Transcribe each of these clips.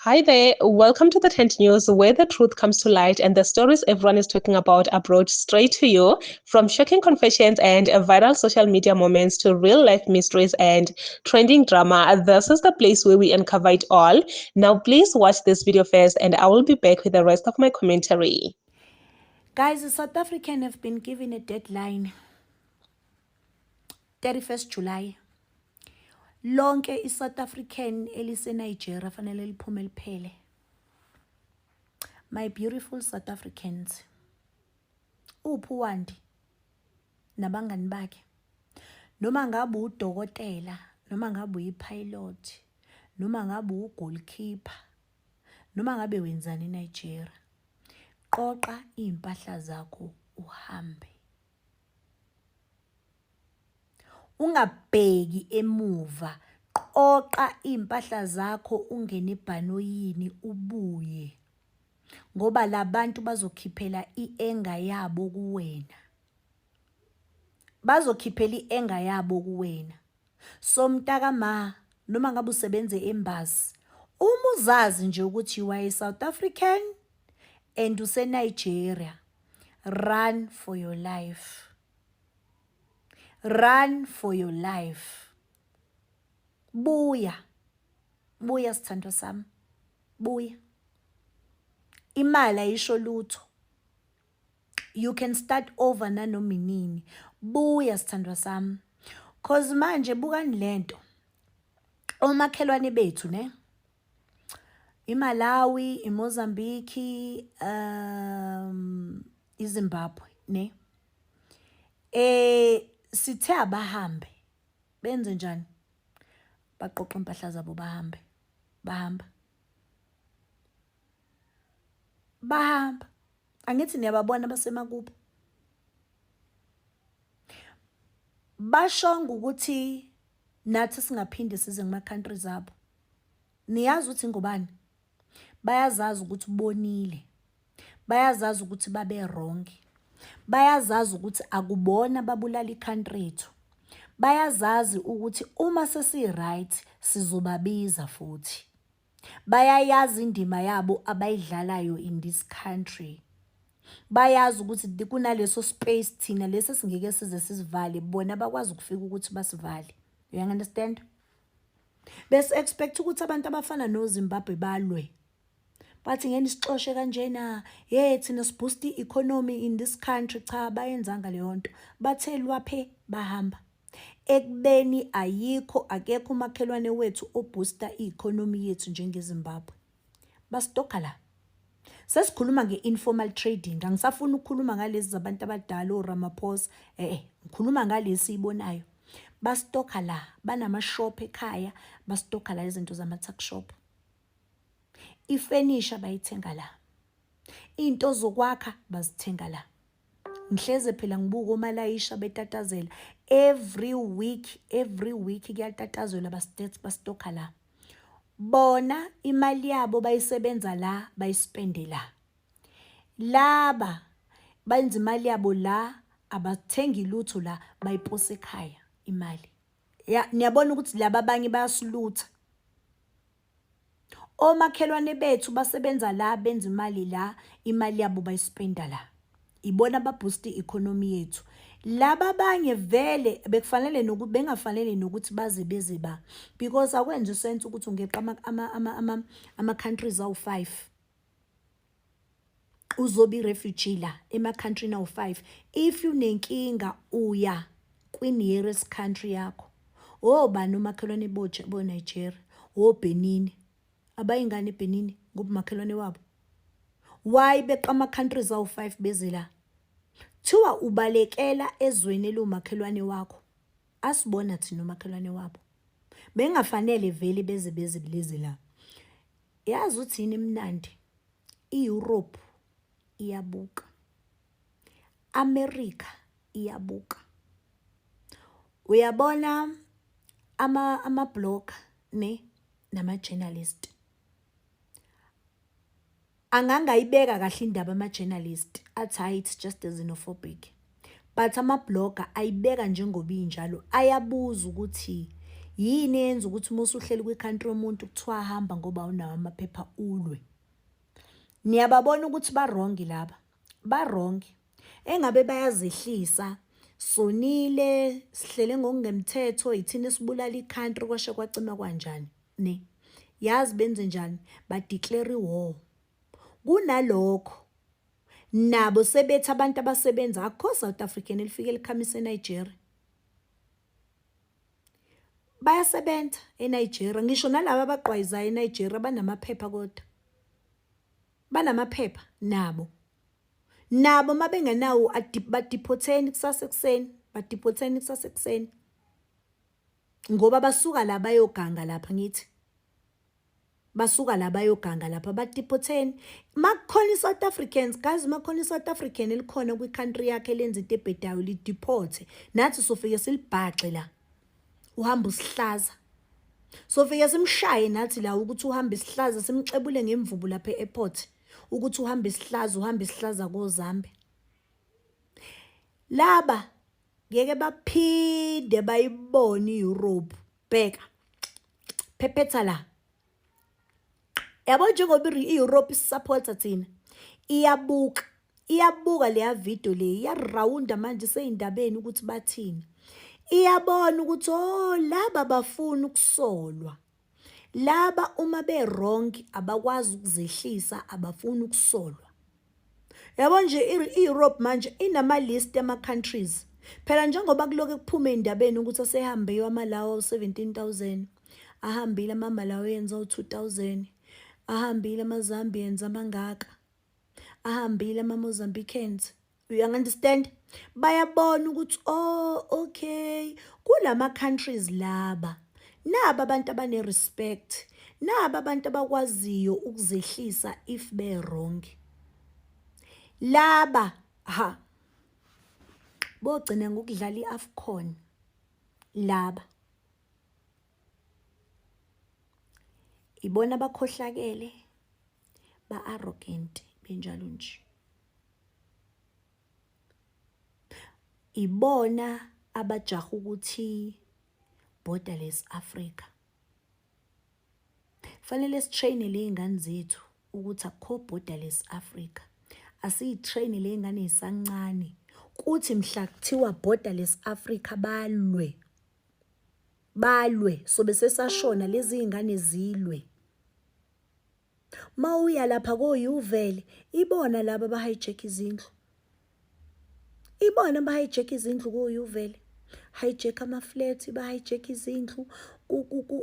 Hi there, welcome to the Tent News, where the truth comes to light and the stories everyone is talking about are brought straight to you. From shocking confessions and viral social media moments to real life mysteries and trending drama, this is the place where we uncover it all. Now, please watch this video first, and I will be back with the rest of my commentary. Guys, the South African have been given a deadline 31st July. Lonke iSouth African eliseNigeria fanele liphume liphele. My beautiful South Africans. Uphi uWandi nabangani bakhe? Noma ngabe udokotela, noma ngabe uyipilot, noma ngabe ugoalkeeper, noma ngabe wenzani eNigeria. Qoqa iy'mpahla zakho uhambe. Ungabheki emuva, qoqa iy'mpahla zakho ungene ebhanoyini ubuye. Ngoba labantu bazokhiphela i-anger yabo kuwena. Bazokhiphela i-anger yabo kuwena. So mntaka ma, noma ngabe usebenza e-embassy, uma uzazi nje ukuthi you are a South African and use-Nigeria, run for your life. Run for your life. Buya. Buya sithandwa sami. Buya. Imali ayisho lutho. You can start over nanoma inini. Buya sithandwa sami. Cause manje bukani lento. Omakhelwane bethu ne. IMalawi, iMozambique, iZimbabwe ne. Eh sithe abahambe benze njani? Baqoqa impahla zabo bahambe. Bahamba. Bahamba. Angithi niyababona basemakubo. Bashonga ukuthi nathi singaphinde size kuma countries abo. Niyazi ukuthi ngobani? Bayazazi ukuthi ubonile. Bayazazi ukuthi babe wrong. Bayazazi ukuthi akubona babulala i-country yethu. Bayazazi ukuthi uma sesi-right sizobabiza futhi. Bayayazi indima yabo abayidlalayo in this country. Bayazi ukuthi kunaleso space thina lesi singeke size sisivale, bona bakwazi ukufika ukuthi basivale. You understand? Bese expect ukuthi abantu abafana noZimbabwe balwe. Bathi ngeke nisixoshe kanjena. Hey thina siboost i-economy in this country. Cha bayenzanga leyo nto. Bathe lwaphe bahamba. Ekubeni ayikho akekho umakhelwane wethu obooster i-economy yethu njengeZimbabwe. Basitokha la. Sesikhuluma nge-informal trading. Angisafuni ukukhuluma ngalezi zabantu abadala oRamaphosa. Ngikhuluma ngalesi siyibonayo. Basitokha la, banama-shop ekhaya, basitokha la izinto zama-tuck shop. Ifenisha bayithenga la. Into zokwakha bazithenga la. Ngihleze phela ngibuka omalayisha betatazela every week, every week kuyatatazelwa bastats basitokha la. Bona imali yabo bayisebenza la, bayispende la. Laba benza imali yabo la, abathengi lutho la, bayiposa ekhaya imali. Ya, niyabona ukuthi laba abanye bayasilutha. Omakhelwane bethu basebenza la, benza imali la, imali yabo bayispenda la. Ibona ababoost i-economy yethu. Laba abanye vele bekufanele nokuthi bengafanele nokuthi baze beze ba, because akwenzi sense ukuthi ungeqa ama countries awu-5. Uzobe i-refugee la ema-countryni awu-5. If unenkinga uya kwi-nearest country yakho. Obani omakhelwane bo-Nigeria, o-Benin. Abayingane eBenin ngoba umakhelwane wabo. Why beqa ama-countries awu-5 beze la? Kuthiwa ubalekela ezweni eliwumakhelwane wakho. Asibona thina umakhelwane wabo. Bengafanele vele beze beze lezi la. Yazi uthi yini emnandi? I-Europe iyabuka. America iyabuka. Uyabona ama-blogger ne nama-journalist. Angangayibeka kahle indaba ama-journalist athi hayi it's just a xenophobic. But ama-blogger ayibeka njengoba injalo, ayabuza ukuthi Yini eyenza ukuthi uma usuhleli kwi-country yomuntu kuthiwa hamba ngoba unawo amaphepha ulwe? Niyababona ukuthi ba-wrong laba, ba-wrong. Engabe bayazehlisa, sonile, sihlele ngokungemthetho, ithina esibulala i-country kwashe kwacima kwanjani, ne? Yazi benze njani? Ba-declare i-war. Kunalokho nabo sebethi abantu abasebenza akukho South African elifike likhamise eNigeria. Bayasebenza eNigeria, ngisho nalaba abaqwayizayo eNigeria banamaphepha kodwa. Banamaphepha nabo. Nabo mabengenawo badiphotheni kusasa ekuseni, badiphotheni kusasa ekuseni. Ngoba basuka la bayoganga lapha ngithi. Basuka la bayoganga lapha badiphotheni. Makukhona iSouth Africans, guys, makukhona iSouth African elikhona kwi-country yakhe lenza into ebhedayo lidiphothe. Nathi sofike silibhaxe la. Uhamba usihlaza. Sofike simshaye nathi la ukuthi uhamba isihlaza, simxebule ngemvubu lapha e-airport ukuthi uhamba isihlaza, uhamba isihlaza koZambe. Laba ngeke baphinde bayibone iEurope. Bheka. Phephetha la. Yabo njengoba i-Europe isupporta thina. Iyabuka. Iyabuka leya video le, iyarawunda manje seyindabeni ukuthi bathini. Iyabona ukuthi oh laba bafuna ukusolwa. Laba uma be wrong abakwazi ukuzehlisa, abafuni ukusolwa. Yabo nje i-Europe manje inama list ama countries. Phela njengoba kuloke kuphume endabeni ukuthi asehambe amaLawa 17,000, ahambile amaMalawians awu-2,000, ahambile amaZambians amangaka, ahambile ama-Mozambicans. You understand? Bayabona ukuthi oh okay, kulama countries laba naba abantu abane respect, naba abantu abakwaziyo ukuzehlisa if be wrong. Laba ha bogcina ngokudlala iAfcon laba. Ibona abakhohlakele, ba arrogant benjalo nje. Ibona abajaha ukuthi borderless Africa. Fanele sitraine le ngane zethu ukuthi akukho borderless Africa. Asiyitraine le ngane ezisancane kuthi mhla kuthiwa borderless Africa balwe. Balwe sobe sesashona lezi zingane zilwe. Mawuya lapha koYuvele ibona laba abahijack izindlu. Ibona abahijack izindlu koYuvele. Hijack ama-flat, bahijack izindlu.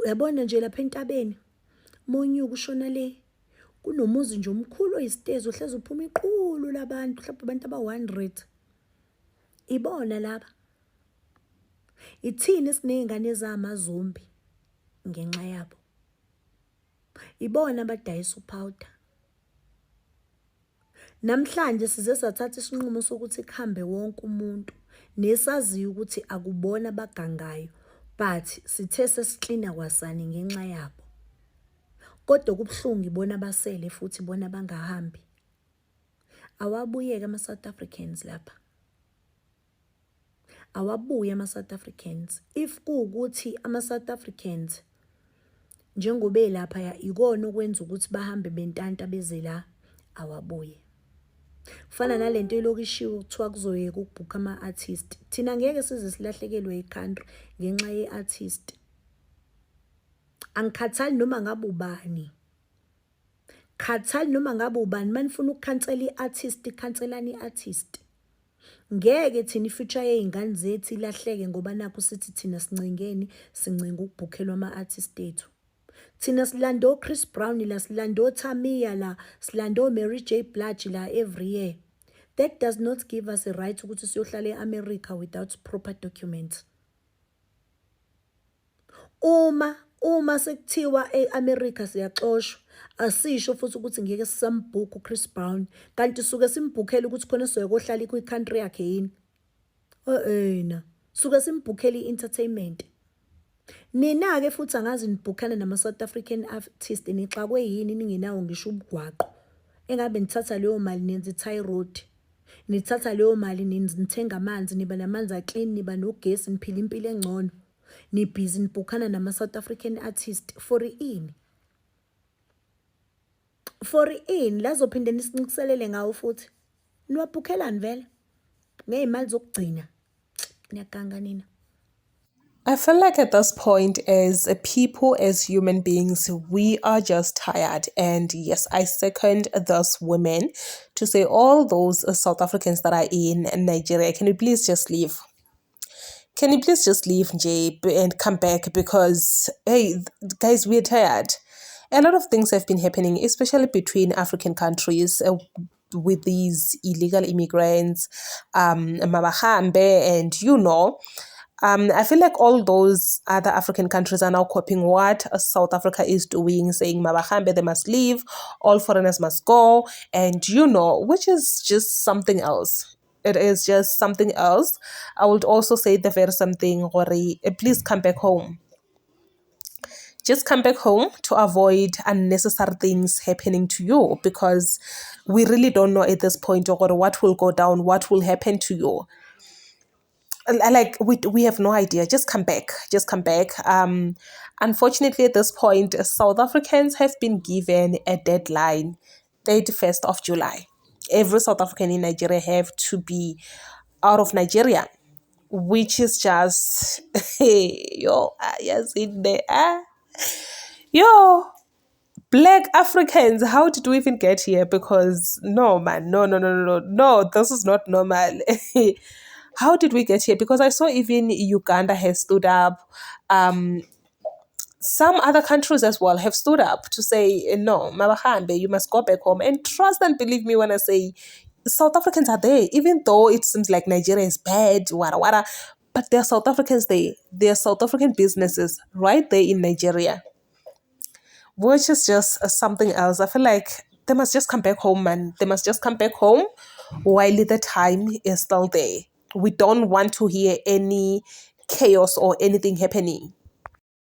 Yabona nje lapha entabeni. Monyuka ushona le. Kunomuzi nje omkhulu oyisitezi ohlezi uphuma iqulu labantu, mhlawumbe abantu aba-100. Ibona laba. Ithini esiney'ngane ezamazombi ngenxa yabo. Ibona abadayisa uphawuda. Namhlanje size sathatha isinqumo sokuthi kuhambe wonke umuntu nesaziyo ukuthi akubona abagangayo, but sithe sesiklina kwasani ngenxa yabo. Kodwa kubuhlungu ibona abasele futhi ibona abangahambi. Awabuyeke ama-South Africans lapha. Awabuye ama-South Africans. If kuwukuthi ama-South Africans njengoba elaphaya ikona okwenza ukuthi bahambe bentanta beze la, awabuye. Kufana nalento elokhu ishiwo kuthiwa kuzoyeka ukubhukha ama-artist. Thina ngeke size silahlekelwe i-country ngenxa ye-artist. Angikhathali noma ngabe ubani. Khathali noma ngabe ubani, manifuna ukukhansela i-artist, khanselani i-artist. Ngeke thina i-future yey'ngane zethu ilahleke ngoba nakhu sithi thina sincengeni, sincenga ukubhukhelwa ama-artist ethu. Thina silanda o-Chris Brown la, silanda o-Tamia la, silanda o-Mary J Blige la every year. That does not give us a right ukuthi siyohlala e-America without proper documents. Uma sekuthiwa e-America siyaxoshwa, asisho futhi ukuthi ngeke sisambhukha uChris Brown, kanti suke simbhukhela ukuthi khona sizoya kohlala kwi-country yakhe yini? Ehena, suke simbhukhela i-entertainment. Nina-ke futhi angazi nibhukhana nama-South African artist, nixakwe yini ningenawo ngisho ubugwaqo. Engabe nithatha leyo mali nenza i-tie road. Nithatha leyo mali nithenga amanzi, niba namanzi a-clean, niba nogesi, niphila impilo engcono. Nibhizi nibhukhana nama-South African artist for ini? For ini? Lazophinde nisincikiselele ngawo futhi. Niwabhukhelani vele? Ngey'mali zokugcina. Niyaganga nina. I feel like at this point, as a people, as human beings, we are just tired. And yes, I second those women to say all those South Africans that are in Nigeria, can you please just leave? Can you please just leave, Jay, and come back? Because, hey, guys, we're tired. A lot of things have been happening, especially between African countries with these illegal immigrants, mabahambe, and I feel like all those other African countries are now copying what South Africa is doing, saying mabahambe, they must leave, all foreigners must go, and which is just something else. It is just something else. I would also say the very same thing, gore, please come back home. Just come back home to avoid unnecessary things happening to you, because we really don't know at this point or what will go down, what will happen to you. Like we have no idea. Just come back. Just come back. Unfortunately, at this point, South Africans have been given a deadline, 31st of July. Every South African in Nigeria have to be out of Nigeria, which is just, hey, yo, yes, in there, yo, Black Africans, how did we even get here? Because no, man, no, no, no, no, no, no, this is not normal. How did we get here? Because I saw even Uganda has stood up. Some other countries as well have stood up to say, no, mabahambe, you must go back home. And trust and believe me when I say South Africans are there, even though it seems like Nigeria is bad, wada, wada, but there are South Africans there. There are South African businesses right there in Nigeria, which is just something else. I feel like they must just come back home, man. They must just come back home while the time is still there. We don't want to hear any chaos or anything happening.